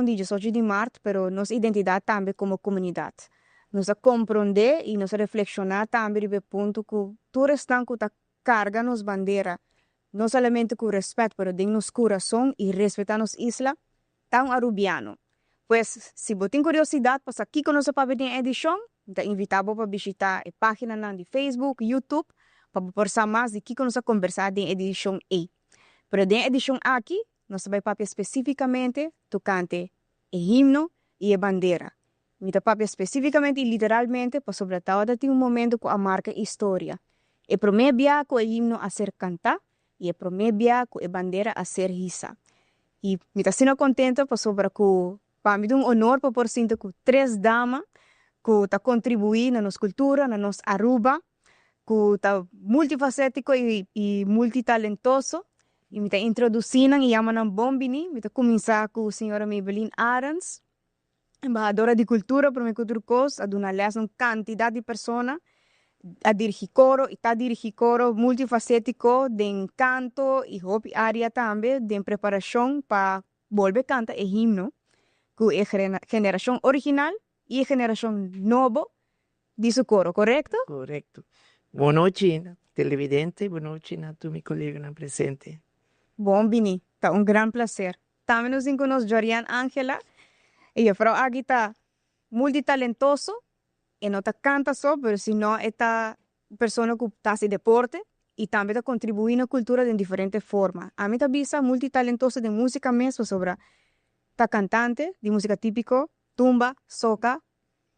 selebrashon di 18 di mart, pero nos identidat tambe komo komunidat. Nos a komprondé i nos a reflekshoná tambe riba e punto ku tur esnan ku ta karga nos bandera, no solamente ku rèspèt, pero den nos kurason i respetá nos isla, ta un arubiano. Pues, si bo tin kuriosidat pa sa kiko nos a papia den e edishon, mi ta invitá bo pa bishitá e páginanan di Facebook, YouTube, pa bo por sa mas di kiko nos a kombersá den e edishon ei. Pero den e edishon aki, nos ta bai papia spesífikamente tokante e himno i e bandera. Mi ta papia spesífikamente i literalmente pasobra tabata tin un momento ku a marka historia. E promé bia ku e himno a ser kantá i e promé bia ku e bandera a ser hisa. I mi ta asina kontento pasobra ku pa mi ta un honor pa por sinta ku tres dama ku ta kontribuí na nos kultura, na nos Aruba, ku ta multifasétiko i multitalentoso. I mi ta introdusí nan i yama nan bon biní. Mi ta kuminsá ku señora Maybelline Arends, embahadora di kultura promé ku tur kos, a duna lès na un kantidat di persona, a dirigí koro i ta dirigí koro multifasétiko den kanto i hopi área tambe den preparashon pa bolbe kanta e himno ku e generashon original i e generashon nobo di su koro, korekto? Korekto. Bon nochi televidente, bon nochi na tur mi koleganan presente. Bon bini, ta un gran plaser. Tambe nos tin ku nos Jorian Angela. E jefrou aki ta multitalentoso, e no ta kanta so, pero sino e ta persona ku ta hasi deporte i tambe ta kontribuí na kultura den diferente forma. Ami ta bisa multitalentoso den músika mes pasobra ta kantante di músika típiko, tumba, soka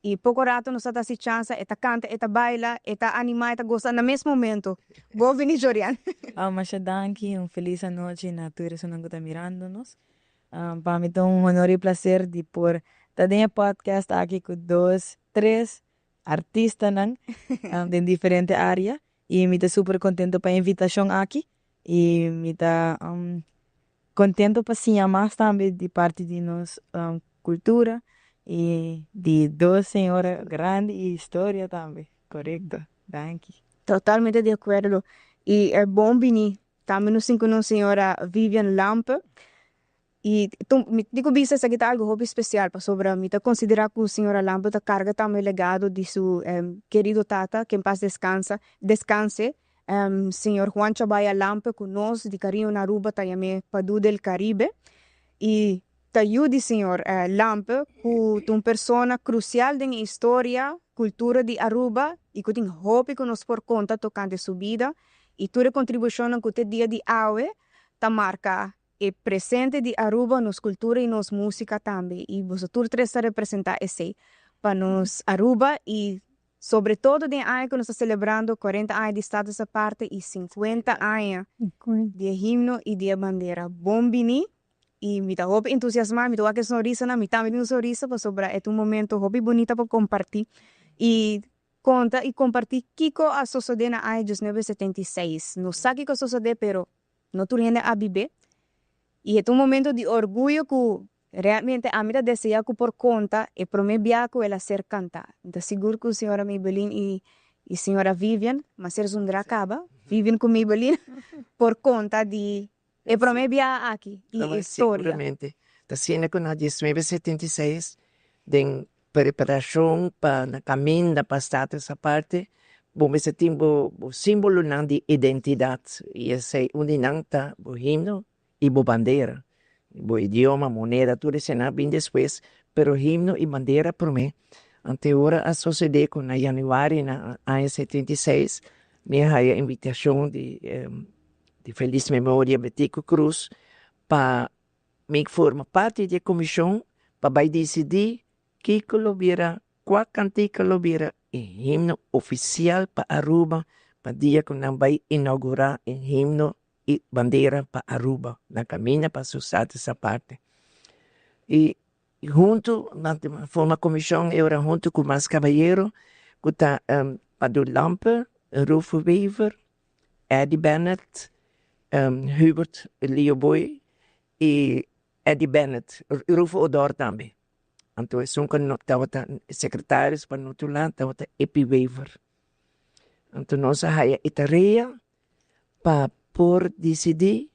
i poko rato nos ta hasi chansa, e ta kanta, e ta baila, e ta animá, e ta gosa na mes momento. Bon bini, Jorian. Masha danki, un felis anochi na tur esunnan ku ta mirando nos. Pa mi ta un honor i plaser di por ta den e podcast aki ku dos, tres artistanan den diferente área i mi ta super kontento pa e invitashon aki i mi ta kontento pa siña mas tambe di parti di nos kultura i di dos señora grandi i historia tambe. Korekto. Danki. Totalmente di akuerdo. I bon bini. Tambe nos tin ku nos señora Vivian Lampe. I mi tin ku bisa esaki ta algu hopi spesial pasobra mi ta konsiderá ku señora Lampe ta karga tambe e legado di su kerido tata, ke en pas deskansa, deskanse, señor Juan Chabaya Lampe ku nos di kariño na Aruba ta yam'é Padu del Caribe. I ta yu di señor Lampe ku ta un persona krusial den e historia, kultura di Aruba i ku tin hopi ku nos por konta tokante su bida i tur e kontribushonnan ku te dia di awe ta marka e presente di Aruba, nos kultura i nos músika tambe. I boso tur tres ta representá esei pa nos Aruba i sobre todo den aña ku nos ta selebrando 40 aña di Status Aparte i 50 aña di e himno i di e bandera. Bon bini i mi ta hopi entusiasmá, mi ta wak e sonrisanan, mi tambe tin un sonrisa pasobra e ta un momento hopi bunita pa kompartí i konta i kompartí kiko a sosodé na aña 1976. No sa kiko a sosodé pero no tur hende a bib'é i e ta un momento di orguyo ku realmente ami ta deseá ku por konta e promé bia ku el a ser kantá. Mi ta sigur ku señora Maybelline i señora Vivian, m'a ser zundrá kaba, Vivian ku Maybelline, por konta di e promé bia aki i e historia. Siguramente. Ta asina ku na 1976 den preparashon pa na kaminda pa Status Aparte, bo mester tin bo bo símbolonan di identidat i esei un di nan ta bo himno i bo bandera. Bo idioma, moneda, tur esei a bin despues, pero himno i bandera promé. Anto ora a sosodé ku na yanüari na aña 76 mi a haya invitashon di felis memoria Betico Croes pa mi forma parti di e komishon pa bai disidí kiko lo bira, kua kantika lo bira e himno ofisial pa Aruba pa dia ku nan bai inougurá e himno i bandera pa Aruba na kaminda pa su Status Aparte. I huntu nan forma komishon e ora huntu ku mas kabayero ku ta Padu Lampe, Rufo Wever, Eddie Bennett, Hubert Leo Boy i Eddie Bennett, Rufo Odor tambe. Anto esun ku tabata sekretaris pa no otro lado tabata Epi Wever. Anto nos a haya e tarea pa por disidí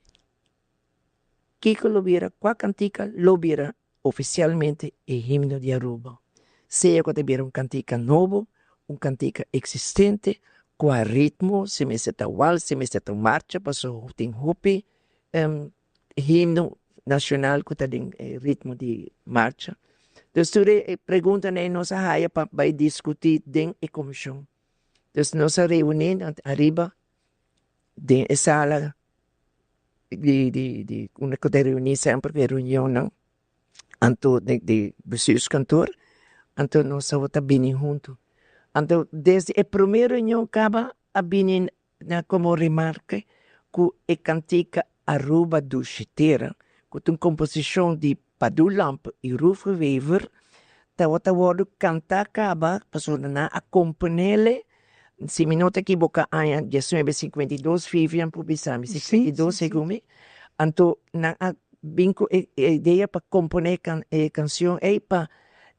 kiko lo bira, kua kantika lo bira. ofisialmente e himno di Aruba. Sea ku ta bira un kantika nobo, un kantika eksistente, kua ritmo, si mester ta wals, si mester ta un marcha, pasobra tin hopi himno nashonal ku ta den e ritmo di marcha. Dus tur e preguntanan ei nos a haya pa bai diskutí den e komishon. Dus nos a reuní ariba den e sala di di di unda ku ta reuní semper ku e reunionnan anto di di bestuurskantoor anto nos tabata bini huntu. Anto desde e promé reunion kaba a bini na komo remarke ku e kantika Aruba Dushi Tera ku ta un komposishon di Padu Lampe i Rufo Wever tabata wòrdu kantá kaba pasobra nan a komponele si mi no ta ekiboká aña diesnuebe sinkuenta i dos, Vivian por bisa mi 52 segun mi, anto nan a bin ku e idea pa komponé e kanshon ei pa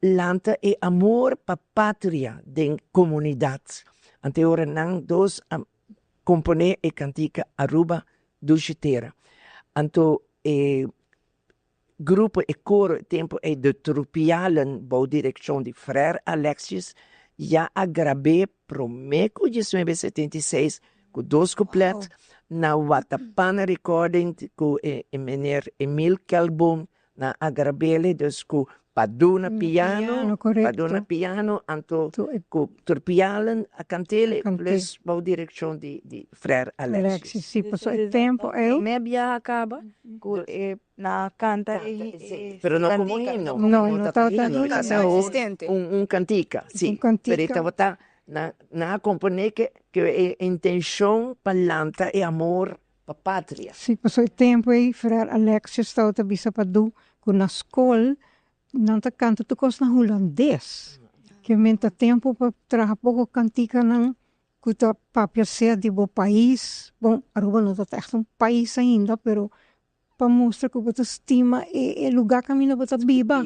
lanta e amor pa patria den komunidat. Anto e ora nan dos a komponé e kantika Aruba Dushi Tera. Anto e grupo, e koro e tempu ei De Trupialen bou direkshon di Frère Alexius ya a grab'é promé ku 1976 ku dos kuplet na Watapana Recording ku e meneer Emil Kelboom. Nan a grab'é dus ku Padu na piano, Padu na piano, anto ku Trupialen a kant'é plus bou direkshon di di Frère Alexius. Sí, pasobra e tempu ei. Promé biaha kaba ku e nan a kanta e Pero no komo himno. No, no tabata himno. Un kantika, sí. Pero e tabata, nan a komponé ku e intenshon pa lanta e amor pa patria. Sí, pasobra e tempu ei Frère Alexius tabata bisa Padu ku na skol nan ta kanta tur kos na hulandes. Ke men ta tempu pa traha poko kantikanan ku ta papia sea di bo pais. Bon, Aruba no ta ègt un pais ainda, pero pa mustra ku bo ta stima e lugá kaminda bo ta biba.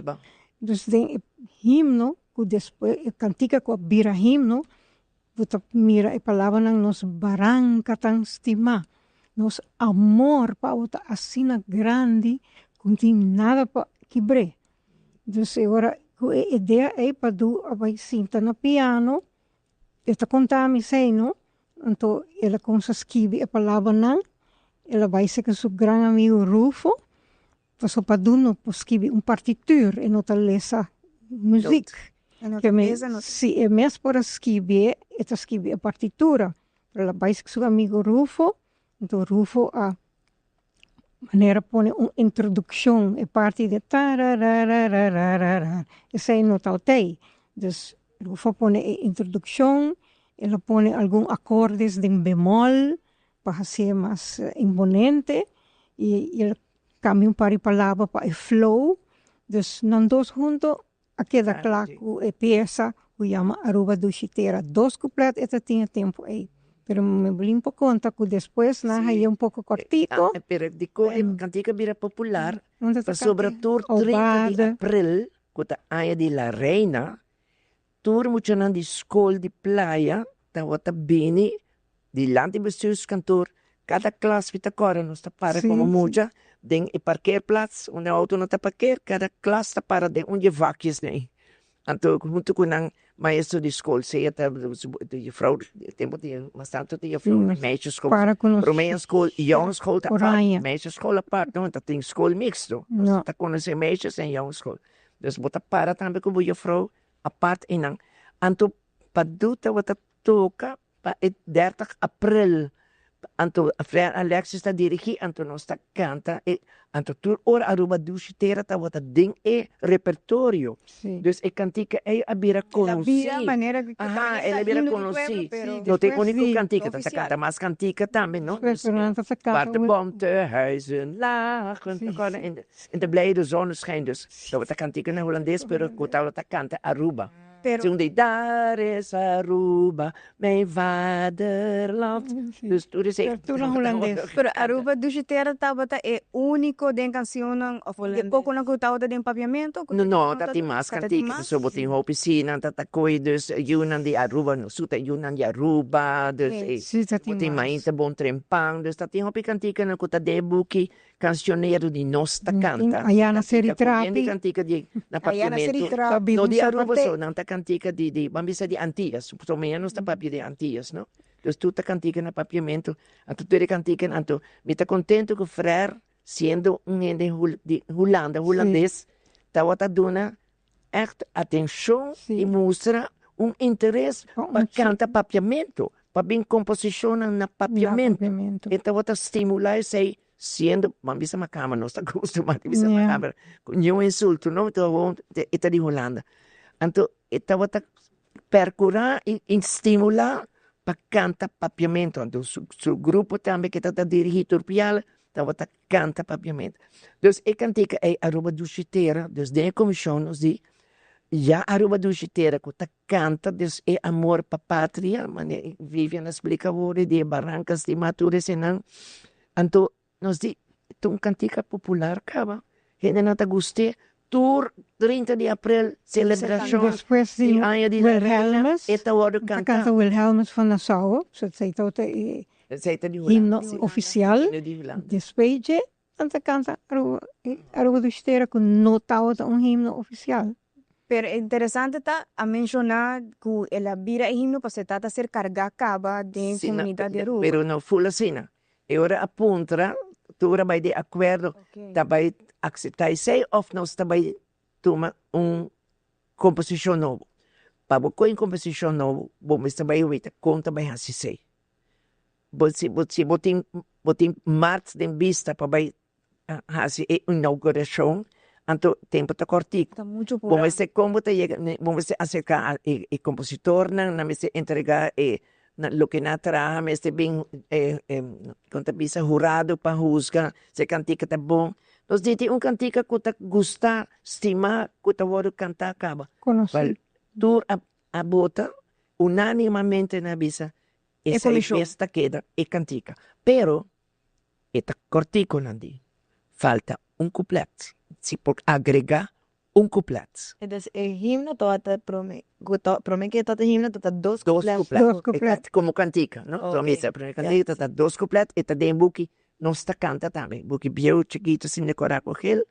Dus den e himno ku despues e kantika ku a bira himno, bo ta mira e palabranan nos baranka tan stimá, nos amor pa abo ta asina grandi ku no tin nada pa kibr'é. Dus e ora ku e idea ei Padu a bai sinta na piano, e ta konta mi esei no, anto el a kumsa skibi e palabranan, el a bai seka su gran amigu Rufo, pasobra Padu no por skibi un partituur, e no ta lesa muzik. Si e mes por a skibié, e ta skibi e partitura, pero el a bai seka su amigu Rufo, anto Rufo a manera pone un introdukshon, e parti di tarararararara, esei no tabata ei. Dus Rufo a pone e introdukshon, el a pone algun akordes den bemòl pa hasié mas imponente i el a kambia un par di palabra pa e flow. Dus nan dos hunto a keda kla ku e piesa ku yama Aruba Dushi Tera. Dos kuplet e ta tin e tempu ei. Pero mi bulin por konta ku despues nan hañ'é un poko kòrtiko. Pero dikon e kantika bira popular? Pasobra tur 30 di april, ku ta aña di La Reina, tur muchanan di skol di Playa tabata bini dilanti bestuurskantoor. Kada klas mi ta kòrda nos ta para komo mucha den e parkeerplaats unda e outonan ta parkeer, kada klas ta para den un di e vakjes ei. Anto huntu ku nan maestro di skol, sea ta juffrouw, e tempu tin mas tantu tin juffrouw, meisjesschool, promé skol, jongensschool ta apart, meisjesschool apart, no, ta tin skol mixto, nos ta konosé meisjes en jongensschool. Dus bo ta para tambe ku bo juffrouw apart einan. Anto Padu tabata toka pa e 30 april, anto Frère Alexis ta dirigí, anto nos ta kanta e, anto tur ora Aruba Dushi Tera tabata den e repertorio. Dus e kantika ei a bira konosí. Aha, el a bira konosí. No ta e úniko kantika, ta kanta mas kantika tambe, no? Waar de bonte huizen lagen, ta kòrda? En de blijde zonneschijn, dus tabata kantika na hulandes, pero ku tabata kanta Aruba. Toen di daar is Aruba, mijn vaderland. Dus tur esei. Tur na hulandes. Pero Aruba Dushi Tera tabata e úniko den kansionnan òf de pokonan ku tabata den papiamentu? No, no, ta tin mas kantika. Pasobra bo tin hopi sinan ta ta koe dus yunan di Aruba, no su ta yunan di Aruba, dus bo tin Mainta Bon Trempan, dus ta tin hopi kantikanan ku ta den e buki. cancionero di nos ta canta. Aya na Seri Trapi. Trapi. Cantica di na Aya na Seri Papiamento. Trapi. No di Aruba so, nan ta cantica di ban bisa di Antillas. Prome nos ta papia di Antillas, no? Dus tur ta cantica na Papiamento. Anto tur e cantica, anto mi ta contento cu Frère, siendo un hende di Hulanda, Hulandes, tawata duna echt atencion y mustra un interes pa canta Papiamento, pa bin composicionnan na Papiamento. E tawata stimula esey, siendo, ban bisa macamba, nos ta acostuma di bisa macamba, cu niun insulto, no, e ta di Hulanda. Anto e tawata percura y stimula pa canta Papiamento. Anto su grupo tambe cu e ta dirigi Turpial tabata canta Papiamento. Dus e cantica ey Aruba Dushi Tera, dus den e comision nos di ya Aruba Dushi Tera cu ta canta dus e amor pa patria, manera Vivian a splica awor di e barancas di Matur esenan, anto nos di ta un cantica popular caba, hendenan ta gust'e, tur 30 di april celebracion Despues di di aña di la reina Wilhelmus, e ta wordo ta canta. canta Wilhelmus van Nassau, so esey ta e Esey ta di Hulanda, himno si. oficial. Himno di Hulanda. Despues dje nan ta canta Aruba, Aruba Dushi Tera cu no tabata un himno oficial. Pero e interesante ta a menciona cu el a bira e himno pasobra e tata a ser carga caba den Si, na, comunidad di Aruba. pero no ful asina. E ora a puntra, tur a bai di acuerdo, ta bai acepta esey of nos ta bai tuma un composicion nobo. Pa bo coge un composicion nobo, bo mester bai weta con ta bai haci esey. Bo si bo si bo tin bo tin mart den bista pa bai haci e inauguracion, anto tempo ta cortico. Ta mucho Bo pura. mester con bo ta yega, bo mester acerca e compositornan, nan mester entrega e loke nan a traha, mester bin e con ta bisa hurado pa huzga si e cantica ta bon. Nos di tin un cantica cu ta gusta, stima, cu ta wordo canta caba. Conoci. Wel, tur a bota unanimamente nan a bisa E esey comision. mes ta keda e cantica. Pero e ta cortico nan di, falta un couplet, si por agrega un couplet. Entonces e himno tabata prome cu ta prome ke tabata himno tabata dos Dos couplet. couplet. Dos couplet. E como cantica, no? Ok. So mi sa prome cantica tabata dos couplet, e ta den buki Nos ta canta tambe, buki bieu chikito sin decora cu gel,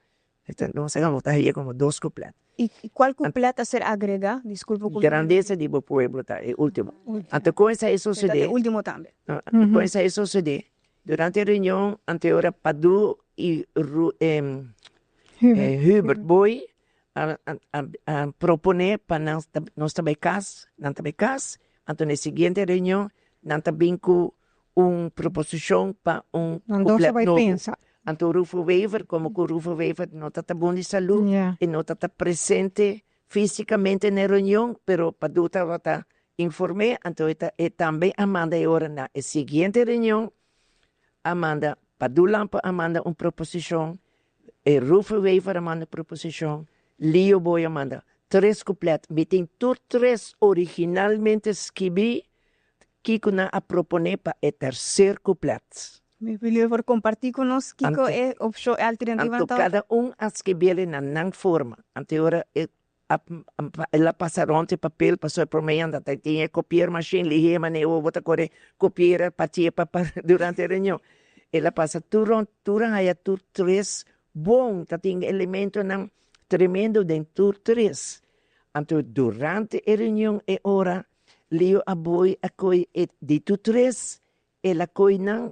e ta nos a ta haye como dos couplet. Y cual couplet a ser agrega? Disculpa cu mi. Grandeza di bo pueblo ta e ultimo. Anto con esai E ta sosode. e ultimo tambe. Con esai sosode, durante e reunion anteora Padu y Ru Hubert. Hubert Booi a a a propone pa nan nos ta bay cas, nan ta bay cas, anto na e siguiente reunion nan ta bin cu un proposicion pa un Nan dos a couplet bai nobo. pensa. Anto Rufo Wever, como cu Rufo Wever no ta ta bon di salud, e no ta ta presente fisicamente na e reunion, pero Padu tabata inform'e, anto e ta e tambe a manda e ora na e siguiente reunion, a manda, Padu Lampe a manda un proposicion, e Rufo Wever a manda un proposicion, Leo Booi a manda tres couplet. Mi tin tur tres originalmente skibi kiko nan a propone pa e tercer couplet. Mi pidi por comparti cu nos kiko e opcion, e alternativa Anto ta. cada un a skibiel na nan forma. Anto e ora e a el a pasa rond e papel pasobra e prome anda ta tin e kopiermachine lihé manera bo ta kore kopiera patie pa durante e reunion. El a pasa tur rond, tur a haya tur tres bon, ta tin elementonan tremendo den tur tres. Anto durante e reunion e ora Leo a boy a koy e di tur tres, el a koy nan,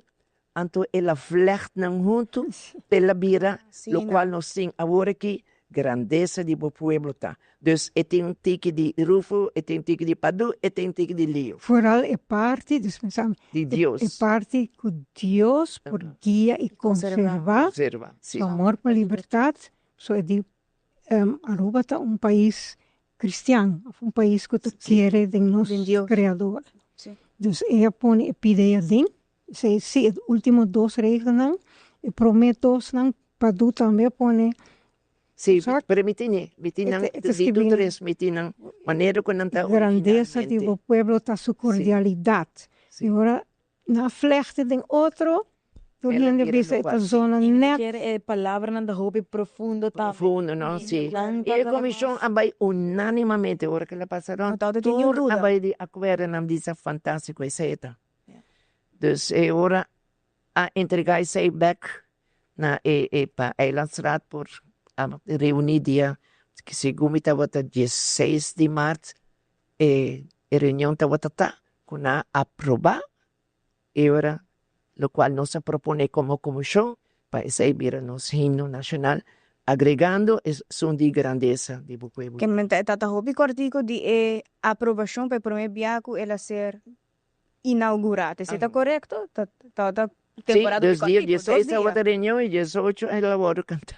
anto el a vlecht nan hunto, el a bira locual nos tin awor aki, grandeza di bo pueblo ta. Dus e tin un tiki di Rufo, e tin un tiki di Padu, e tin un tiki di Leo. Vooral e parti, dispensami, Di Dios. e parti cu Dios por guia y conserva. Conserva, si. Su amor pa libertad, so e di Aruba ta un pais cristian, of un pais cu ta kere den nos Den Dios. Creador. Si. Dus e a pone e pida aden, si, si e ultimo dos regelnan, e prome dosnan Padu tambe a pone. Si, Sa- pero mi tene, mi tin nan, E ta di tur skibi tres, mi tin nan, manera cu nan ta Grandeza di originalmente. bo pueblo ta su cordialidad. Si. Y ora nan vlecht den otro, tur El a hende bira bisa e ta locual, si. zona net. Kier e palabranan ta hopi profundo tambe. Profundo, no? Si. Nan Y e ta comision a bai unanimamente, ora cu el a pasa rond, No tabata tin niun tur a duda. bai di acuerdo, nan bisa fantastico esey ta. Dus e ora a entrega esey bek. na e e pa Eilandsraad por a reuni dia segun mi tabata 16 di maart e e reunion tabata ta cu nan a aproba e ora locual nos a propone como comision pa esey bira nos himno nacional agregando esun di grandeza di bo pueblo. Ke men ta e tata hopi cortico di e aprobacion pa e prome bia cu el a ser inaugura. Ta esey ta corecto? Ta tabata temporada hopi cortico, dos dia. Si, dus dia 16 tabata reunion y 18 el a wordo canta.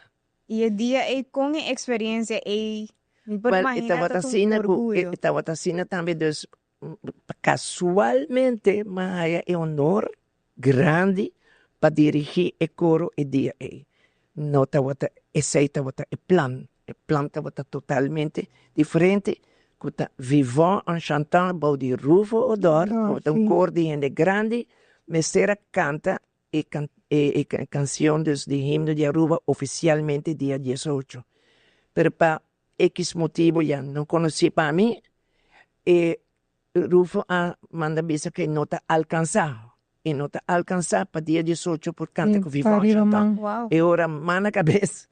Y e dia ey con e experiencia ey mi por imagina ta un orguyo. E tabata asina tambe dus Casualmente m'a haya e honor grandi pa dirigi e coro e dia ey. No tabata esey tabata e plan. E plan tabata totalmente diferente cu ta Vivant en chantant bou di Rufo Odor, tabata un cor di hende grandi, mester a canta e e cancion dus di himno di Aruba oficialmente dia 18. Pero pa X motibo ya no conoci pa mi, e Rufo a manda bisa cu e no ta alcansa, e no ta alcansa pa dia 18 por canta cu Vivon Chantal. E ora manda cabes,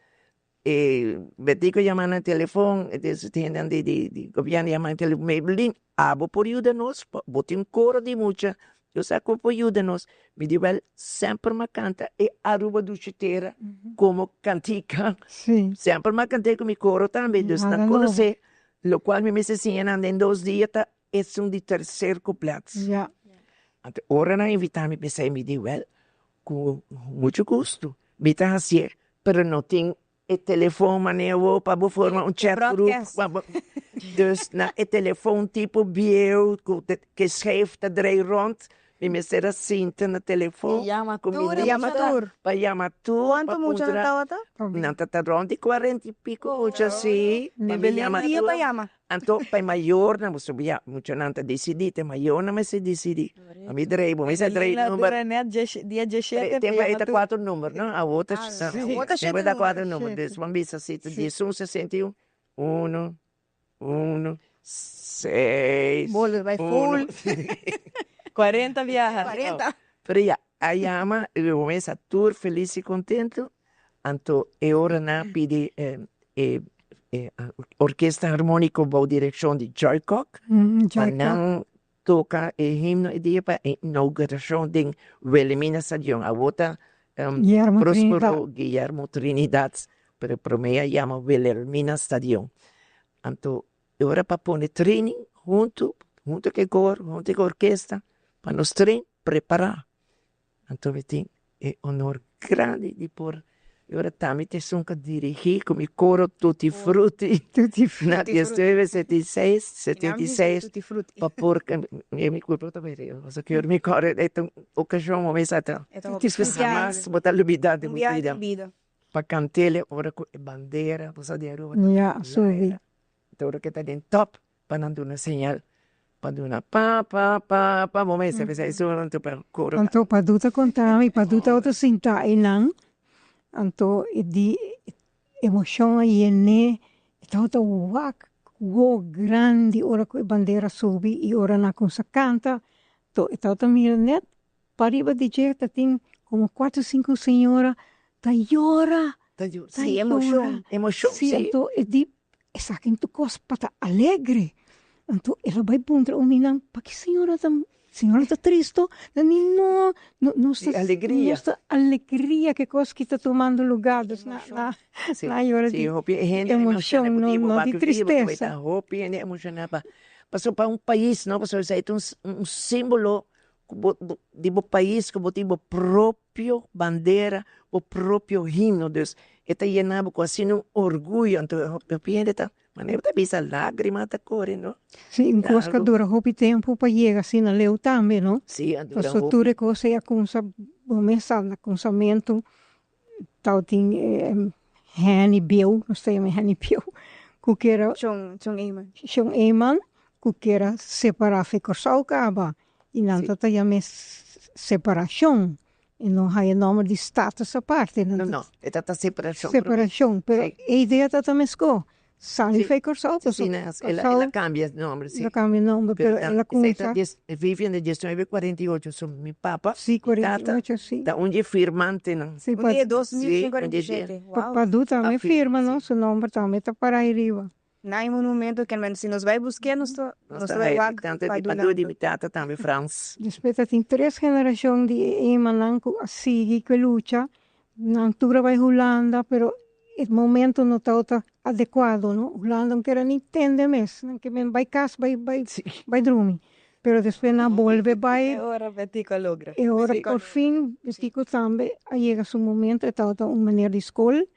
e Betico yama na telefon, e hendenan di di gobierno yama na telefon, Maybelline abo por yuda nos, bo tin un coro di mucha, yo sa cu bo por yuda nos, mi di wel semper mi a canta e Aruba Dushi Tera como cantica, semper mi a cant'e cu mi coro tambe, dus nan conoce, locual mi mester siña nan den dos dia ta esun di tercer couplet. Anto ora nan invita mi p'esei mi di wel cu mucho gusto mi ta haci'e, pero no tin E telefon manera bo pa bo forma un chat group. Dus na e telefon tipo bieu ku ke schijf ta drei rond, mi mester a sinta na telefon. Yama tur e muchanan. Pa yama tur. Kuantu muchanan tabata? Nan ta ta rond di kuarenta i piko mucha si. Pa mi yama tur. Pa yama. Anto pa e mayornan, pasobra ya muchanan ta disidí, ta e mayornan mester disidí. A mi drei, bo mester drei number. Dia diesshete Tempo ei ta kuater number, no? Awor ta tempo ei ta kuater number. Dus bo a bisa si ta diesun sesenta i un, uno, uno, seis, uno. 40 biaha. 40. Pero ya, a yama, i bo mester tur felis i kontentu. Anto e ora nan a pidi e Orkesta Harmonico bou direkshon di Joy Kock pa nan toka e himno e dia pa e inaugurashon den Wilhelmina Stadion. Awor ta Prospero Guillermo Trinidad, pero prome a yama Wilhelmina Stadion. Anto e ora pa pone training huntu, huntu ku e kor, huntu ku e orkesta pa nos train prepara. Anto mi tin e honor grandi di por e ora tambe ta esun ku a dirigí ku mi koro Tutti Frutti na diesnuebe sesenta i seis, setenta i seis pa por mi kurpa ta bai riba pasobra ku mi kòrda e ta un okashon ku mi sa ta hamas bo ta lubida den bo bida pa kant'el ora ku e bandera bo sa di Aruba ta laira ora ku e ta den tòp. Pa nan duna señal, pa duna pa pa pa pa bo mester bisa esun anto pa koro. Anto Padu ta konta mi, Padu tabata sinta einan, anto e di emoshon a yen'é, e tabata wak wowo grandi ora ku e bandera subi i ora nan a kumsa kanta, anto e tabata mira nèt pariba di dje ta tin komo kuater sinku señora ta yora, Ta yora. Ta yora. Emoshon, si. Anto e di Esaki ta kos pa ta alegre. Anto el a bai puntra un di nan, Paki señora ta, señora ta tristo? Nan di, No, no, nos ta, Di alegria. nos ta alegria ku e kos ki ta tumando lugá. Dus na, na, na yora di Sí, hopi hende emoshon, no, no di tristesa. Hopi hende emoshoná pa, pasobra pa un pais, no, pasobra esei ta un, un simbolo ku bo, di bo pais, ku bo tin bo propio bandera, bo propio himno, dus e ta yena bo ku asina un orguyo, anto hopi hende ta, manera bo ta bisa lagrima ta kore no. Si, un kos ku a dura hopi tempu pa yega asina leu tambe no. Si, a dura hopi. Pasobra tur e kos ei a kumsa, bo mes sa na kumsamentu tabatin Henny Bieu, nos ta yama Henny Bieu, ku kera. Shon Eman. Shon Eman, ku kera separá fe Kòrsou kaba. I nan ta ta yam'é separashon, e no haya nòmber di status aparte. No, no, e ta ta separashon. Separashon, pero e idea ta ta meskó. sali fei Kòrsou, Sí, pasobra na, el a Kòrsou kambia nòmber, sí. el a kambia nòmber, Pero pero el a esei ta kuminsá. dies, Vivian di 1948, so mi papa, Sí, mi kuarenta i tata, ocho, sí. ta un di e firmantenan. Sí, Un di e dos mil Sí, shen un kuarenta di i e shete, Pa wow. Padu a tambe firma, firma, sí. no? Su nòmber tambe ta pará ei riba. Na e monumento ken si nos bai busk'é nos ta Nos nos ta ta bai haña wak tantu di Padu Padu di Lampe. mi tata tambe Frans. Despues ta tin tres generashon di e emanan ku a sigui ku e lucha. Nan tur a bai Hulanda, pero e momento no tabata adekuado, no? Hulanda no kere ni tende mes. Nan ke men bai kas, bai bai bai drumi. Pero despues nan a bolbe bai. E ora Betico a logra. E ora por fin Betico tambe a yega su momento. E tabata un meneer di skol,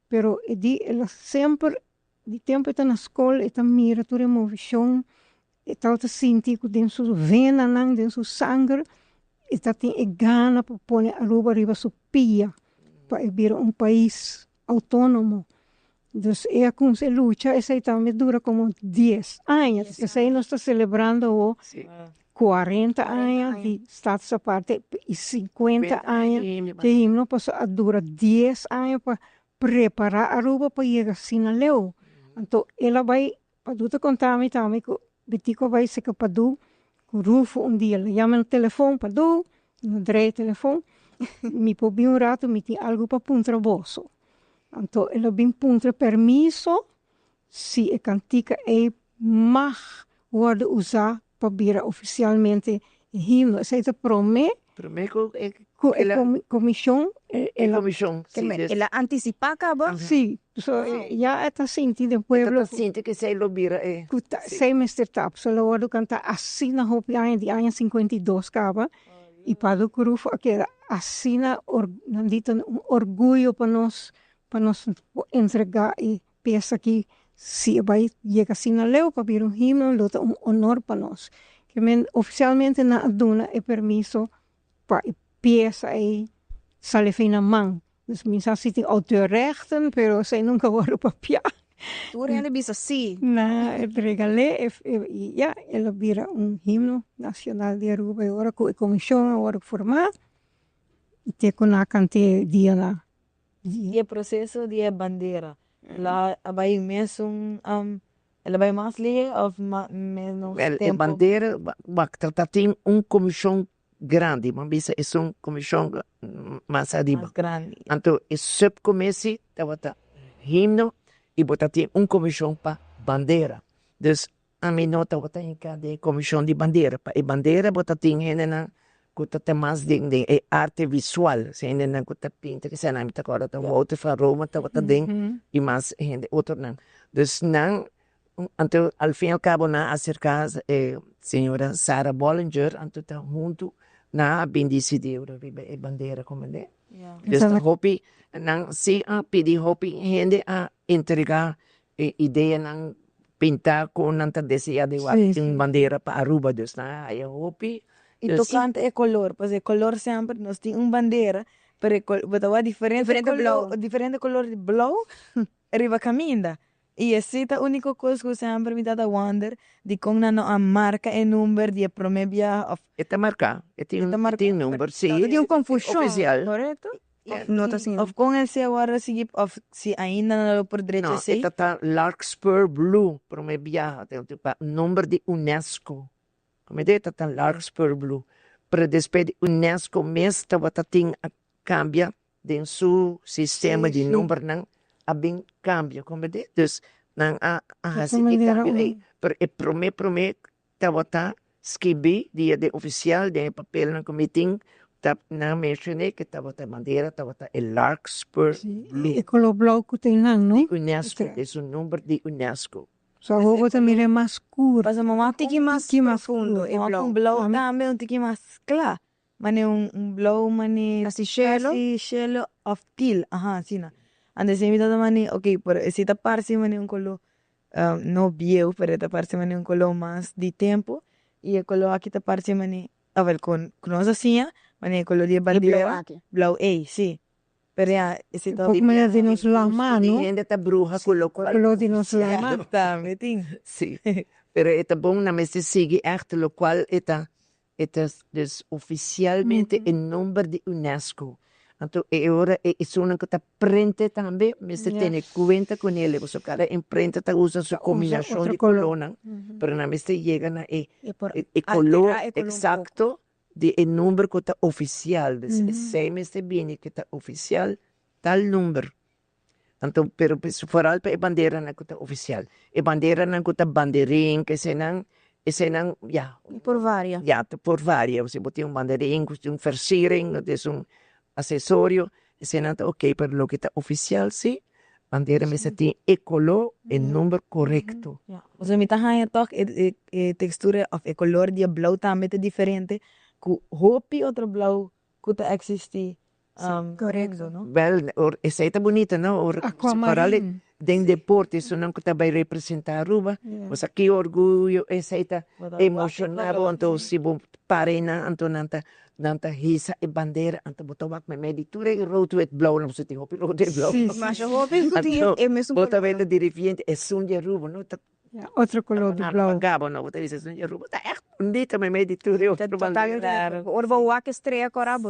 pero e di el a semper Di tempu e ta na skol e ta mira tur e movishon, e tabata sinti ku den su venanan, den su sanger, e ta tin e gana pa pone Aruba riba su pia, pa e bira un pais outónomo. Dus e a kumsa e lucha, esei tambe dura komo dies aña, esei nos ta selebrando awo 40 aña di Status Aparte i 50 aña di himno, pasobra a dura dies aña pa prepará Aruba pa yega asina leu. Anto el a bai, Padu ta konta mi tambe ku Betico a bai seka Padu ku Rufo un dia. El a yama na telefon, Padu, no drei e telefon, mi por bin un rato, mi tin algu pa puntra boso. Anto el a bin puntra permiso si e kantika ei mag wòrdu usá pa bira ofisialmente e himno. Esei ta promé Promé ku e ku e komishon e komishon, si. El a antisipá kaba? Si, so ya e ta sinti den pueblo. E ta sinti ku esei lo bira e. Ku ta esei mester ta. Pasobra lo wòrdu kantá asina hopi aña, di aña 52 kaba. I Padu ku Rufo a keda asina nan di ta un orguyo pa nos, pa nos por entregá e Piensa ki si e bai yega asina leu pa bira un himno lo ta un honor pa nos. Ke men ofisialmente nan a duna e permiso pa e piesa ei sali fin na man. Dus mi sa si tin auteurrechten pero esei nunka wòrdu papiá. Tur hende bisa si. Nan a regal'é i ya el a bira un himno nacional di Aruba e ora ku e komishon a wòrdu formá i te ku nan a kant'é dia nan. Di e proceso di e bandera la a bai mesun el a bai mas lihe of menos Wel, e tempo? bandera wak ta ta tin un komishon grandi, bo a bisa esun komishon mas ariba. Mas grandi. Anto e subcommissie tabata himno i bo ta tin un komishon pa bandera. Dus Ami no tabata hinká den e komishon di bandera. Pa e bandera bo ta tin hendenan ku ta ta mas den den e arte visual, si hendenan ku ta pinta kisa nan, mi ta kòrda ta Wouter van Roomen tabata den i mas hende otronan. Dus nan, anto al fin al kabo nan a aserká e señora Sarah Bollinger, anto ta huntu nan a bin disidí riba e bandera komo. Dus ta hopi, nan si a pidi hopi hende a entregá e ideanan pintá kon nan ta deseá di wak un bandera pa Aruba, dus nan a haya hopi. I tokante e kolor, pasobra e kolor semper nos tin un bandera, pero e kolor, bo ta wak diferente kolor, diferente kolor di blou riba kaminda. I esei ta úniko kos ku semper mi ta ta wonder dikon nan no a marka e number di e promé biaha òf. E ta marká, e tin number, si. Ta tin un konfushon, Ofisial. korekto? Òf no ta asina? Òf kon esei a wòrdu sigui òf si ainda nan lo por drecha No, esei? e ta ta Larkspur Blue promé biaha, pa number di UNESCO. Comida e ta ta Larkspur Blue, pero despues di UNESCO mes tabata tin a kambia den su sistema di numbernan a bin kambia, comprende? Dus nan a hasi e kambio ei, pero e prome prome tabata skibi dia den ofisial den e papelnan ku mi tin ta nan menshoné ku tabata bandera tabata e Larkspur Blue. E kolor blou ku tin nan, no? Di UNESCO, e su number di UNESCO. So awor bo ta mira e mas skur. Pasobra mama Un tiki mas profundo e Mama blou. ku un blou tambe un tiki mas kla. Mane un un blou mane Casi shelo. casi shelo of teal, aha asina. Anto esei mi tabata mane ok pero esei ta parse mane un kolo no bieu pero e ta parse mane un kolo mas di tempo y e kolo aki ta parse mane awel ku ku nos a siña mane e kolo di e E blou bandera aki. blou ei si pero ya esei ta Poko manera di nos lama no. Di hende ta bruha ku lokual. Kolo di nos lama. Tambe tin. Si pero e ta bon nan mester sigui ègt lokual e ta E ta dus ofisialmente e nomber di UNESCO. Anto e ora e esunnan ku ta prente tambe mester tene kuenta ku nele pasobra kada imprenta ta usa su kombinashon di kolónan, pero nan mester yega na e e koló eksakto di e number ku ta ofisial. Dus esei mester bini ku ta ofisial tal number. Anto pero foral pa e banderanan ku ta ofisial. E banderanan ku ta banderin ku eseinan, eseinan ya. Por varia. Ya, ta por varia. Si bo tin un banderin ku tin un versiering, dat is un asesorio, eseinan ta oke, pero loke ta ofisial si, bandera mester tin e koló, e number korekto. Ya, pasobra mi ta haña tòg e e tekstura òf e kolor di e blou tambe ta diferente ku hopi otro blou ku ta eksistí. Korekto. No? Wel, or esei ta bunita, no? Or Aquamarine. Den deporte, esunnan ku ta bai representá Aruba, bo sa ki orguyo esei ta emoshoná bo, anto si bo para einan, anto nan ta nan ta hisa e bandera, anto bo ta wak meimei di tur e rood wit blou, nan pasobra tin hopi rood wit blou. Masha hopi ku tin e mesun Bo ta kolor. weta diripiente esun di Aruba, no? Ta Ja, otro color di blauw. Gabo no, bo ta bisa esun di Aruba ta echt bunita meimei di tur e otro bandera. Ora bo wak e strea kora, bo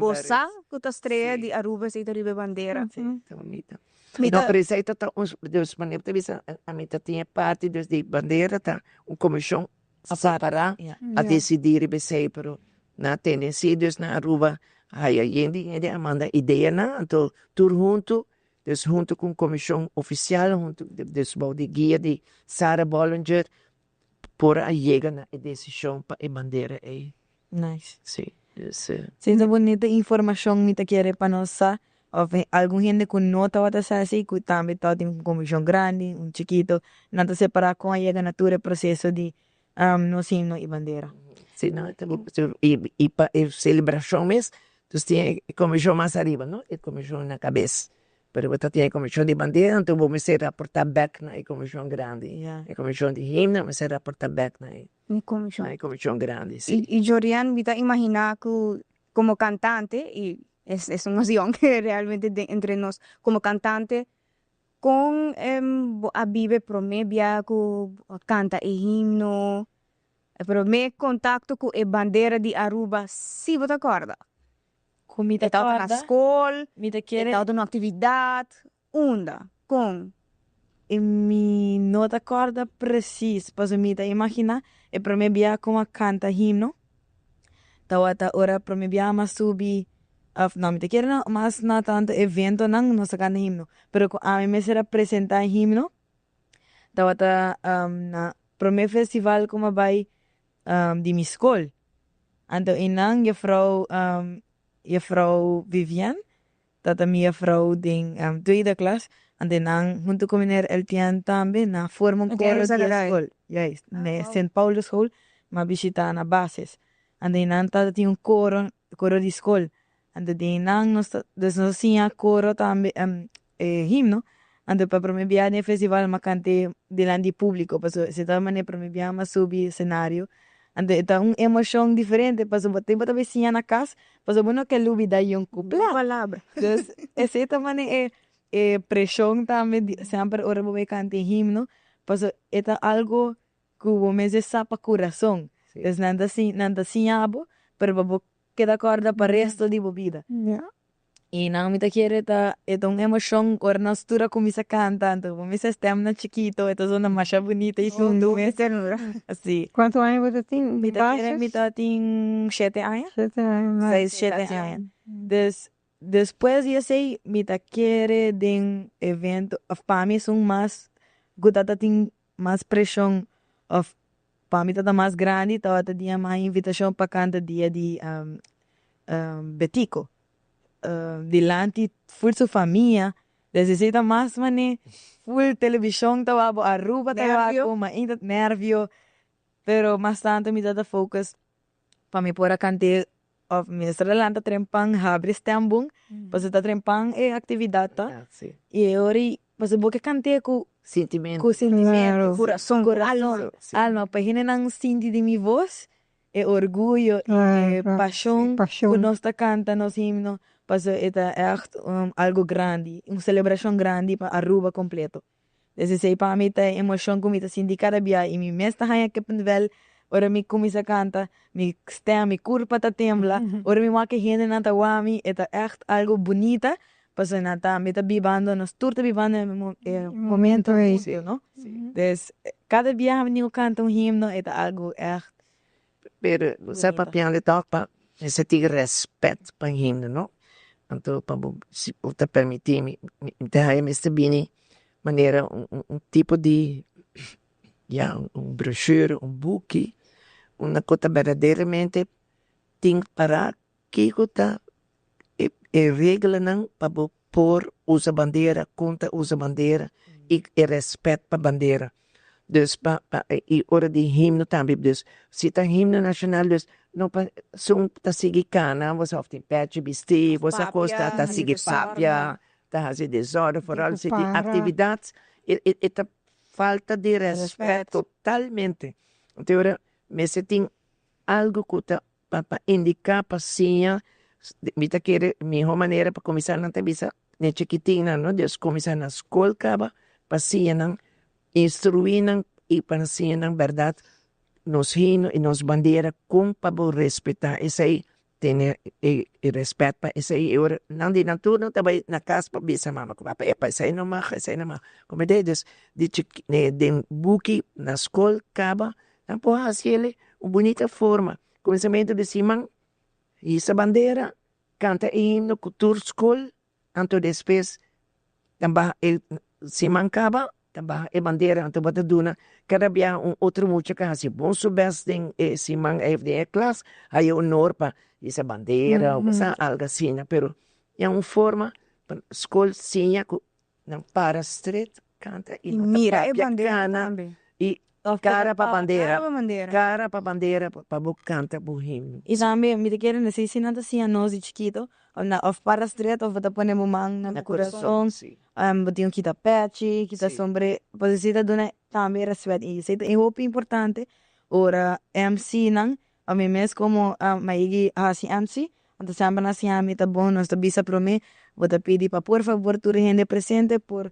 bo sa ku ta strea di Aruba esei ta riba e bandera. Si, ta bunita. No, pero esei ta ta un, dus manera bo ta bisa, ami ta tin e parti dus di bandera ta un komishon separá a desidí riba esei, pero nan a tene si dus na Aruba haya yen di hende a manda ideanan, anto tur huntu Dus hunto cu un comision oficial, hunto dus bou di guia di Sarah Bollinger por a yega na e decision pa e bandera ey. Nice. Si, dus. Si ta bunita informacion mi ta kere pa nos sa of algun hende cu no tabata sa así cu tambe tabatin un comision grandi, un chikito, nan ta separa con a yega na tur e proceso di nos himno y bandera. Si no, y pa e celebracion mes, dus tin e comision mas ariba, no? E comision na cabes. Pero bo ta tin e comision di bandera, anto bo mester raporta bek na e comision grandi. E comision di himno mester raporta bek na e comision grandi, si. Y Jorian, mi ta imagina cu como cantante, y es un mas yong realmente entre nos, como cantante, Kon bo a biba e promé bia ku bo a kanta e himno, e promé kontakto ku e bandera di Aruba, si bo ta kòrda? Ku mi ta E tabata na kòrda, skol, mi ta e kere. tabata un aktividat, unda, kon? E mi no ta kòrda presis, pasobra mi ta imaginá e promé bia ku mi a kanta himno Tawata ora prome biaha mas subi of no mi ta kere no mas na tanto eventonan nos ta kanta himno pero ku ami mester a presenta himno tawata na prome festival ku mi a bai di mi skol anto einan juffrouw juffrouw Vivian Tata mi juffrouw den tweede klas, ante nan hunto cu meneer Eltian tambe nan forma un coro di e school. Juist, na Sint Paulus school, m'a bishita na basis. Ante nan tata tin un coro, coro di school. Ante den nan nos ta, dus nos a siña coro tambe, e himno. Anto pa prome biaha den e festival m'a cant'e dilanti di publico, pasobra esei ta manera prome biaha m'a subi escenario. Anto e ta un emocion diferente, pasobra bo tin bo ta bay siña na cas, Pasobra bo no ke lubida yon ku plat. Palabra. Dus esei ta mane e e preshon tambe di semper ora bo bai kanta e himno, pasobra e ta algo ku bo mester sa pa kurason. Dus nan ta si nan ta siña bo, pero pa bo keda kòrda pa resto di bo bida. I nan mi ta kere ta e ta un emoshon ora nos tur a kuminsá kanta, anto bo mester stèmnan chikito, e ta zona masha bunita i huntu mes. Ternura. Si. Kuantu aña bo ta tin? Mi ta kere mi ta tin shete aña. Shete aña. Seis, shete aña. Dus despues di esei mi ta kere den evento òf pa mi esun mas ku ta ta tin mas preshon òf pa mi ta ta mas grandi tabata dia mas invitashon pa kanta dia di Betico dilanti ful su famia desde esei ta mas mane ful televishon ta wak bo Aruba ta wak bo mainta nervio pero mas tanto mi ta ta focus pa mi por a kant'é of mi mester a lanta trempan habri stembun pasobra ta trempan e actividad ta y e ora ei pasobra bo ke kant'é ku Sintimento. ku sintimento Kurason, kurason alma pa hendenan sinti di mi voz E orguyo y e pasion cu nos ta canta nos himno pasobra e ta echt algo grandi, un celebracion grandi pa Aruba completo. Des esey pa mi ta e emocion cu mi ta sinti cada bia y mi mes ta haya kippenvel. Ora mi kuminsá kanta, mi stem, mi kurpa ta tembla. Ora mi wak e hendenan ta wak mi, e ta ègt algu bunita, pasobra nan tambe ta bibando, nos tur ta bibando e e Momento ei. huntu, no? Dus, kada biaha mi kanta un himno, e ta algu ègt Pero bo sa bunita. Papiando tòg pa mester tin rèspèt pa himno, no? Anto pa bo, si bo ta permití mi, mi ta haña mester bini manera un un tipo di ya un brochure, un buki unda ku ta berdaderamente tin pará kiko ta e e reglanan pa bo por usa bandera, kon ta usa bandera i e rèspèt pa bandera. Dus pa pa i ora di himno tambe, dus si ta himno nashonal dus no pa esun ta sigui kana bo sa òf tin pèchi bistí bo sa kos ta ta sigui papia ta hasi desòrdu foral si tin aktividat e e ta falta di rèspèt totalmente. Anto e ora mester tin algu ku ta pa pa indiká pa siña mi ta kere mihó manera pa kuminsá nan ta bisa den chikitinnan no dus kuminsá na skol kaba pa siña nan instruí nan i pa siña nan bèrdat nos himno i nos bandera kon pa bo respetá esei tene e rèspèt pa esei i ora nan di nan tur nan ta bai na kas pa bisa mama ku papa epa esei no mag esei no mag komprendé dus di chiki den buki na skol kaba nan por hasi el un bunita forma kuminsamentu di siman hisa bandera kanta e himno ku tur skol anto despues nan baha e siman kaba ta baha e bandera anto bo ta duna kada bia un otro mucha ku hasi bon su bes den e siman ei of den e klas haya honor pa hisa bandera of sa algo asina pero ya un forma pa skol siña ku nan para stret kanta i no ta Mira e papia bandera kana tambe. i kara pa bandera Kara pa bandera. kara pa bandera pa bo kanta bo himno. I tambe mi ta kere nesei si nan ta siña nos di chikito of na of para stret of bo ta pone bo man na Na bo kurason kurason si. bo tin ku kita pechi kita Si. sombre pasobra esei ta duna tambe rèspèt i esei ta hopi importante ora MC nan Ami mes komo maigi hasi MC, anto semper nan siña mi ta bon, nos ta bisa promé, bo ta pidi pa por fabor tur hende presente por